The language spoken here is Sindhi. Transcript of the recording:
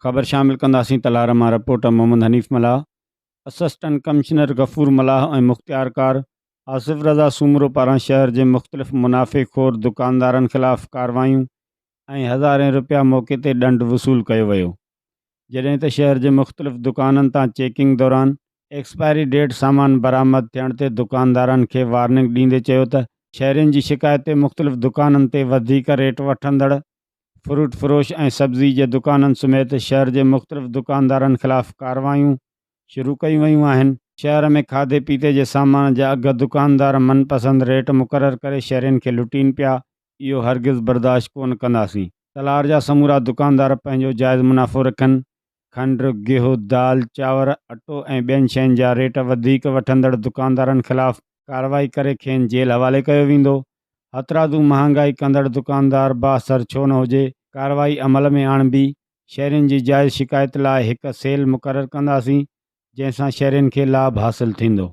خبر شامل ڪنداسين تلهار مان reporter Muhammad Hanif Mallah, assistant commissioner Ghafoor Mallah ۽ مختيارڪار آصف رضا سومرو پاران شهر جي مختلف منافعي خور دڪاندارن خلاف ڪاروايون ۽ هزارين رپيا موقعي تي ڏنڊ وصول ڪيو ويو. جڏهن ته شهر جي مختلف دڪانن تان چيڪنگ دوران ايڪسپائري ڊيٽ سامان برآمد ٿيڻ تي دڪاندارن کي وارننگ ڏيندي چيو ته شهرين جي شڪايت تي مختلف دڪانن تي وڌيڪ ريٽ وٺندڙ فروٽ فروش ۽ سبزي جي دڪانن سميت شهر جي مختلف دڪاندارن خلاف ڪاروايون شروع ڪيون ويون آهن. شهر ۾ کاڌي پيتي جي سامان جا اگهه دڪاندار من پسند ريٽ مقرر ڪري شهرين کي لٽين پيا، اهو هرگز برداشت ڪونه ڪنداسين. تلهار جا سمورا دڪاندار پنهنجو جائز منافعو رکن. کنڊ، گيهه، دال، چانور، اٽو ۽ ٻين شين جا ريٽ وڌيڪ وٺندڙ دڪاندارن خلاف ڪارروائي ڪري کين جيل حوالي ڪيو ويندو. هٿرادو مهانگائي ڪندڙ دڪاندار بااثر ڇو نه هجي، ڪارروائي عمل ۾ آڻبي. شهرين جي جائز شڪايت لاء هڪ سيل مقرر ڪنداسين، جنهن سان شهرين کي لاڀ حاصل ٿيندو.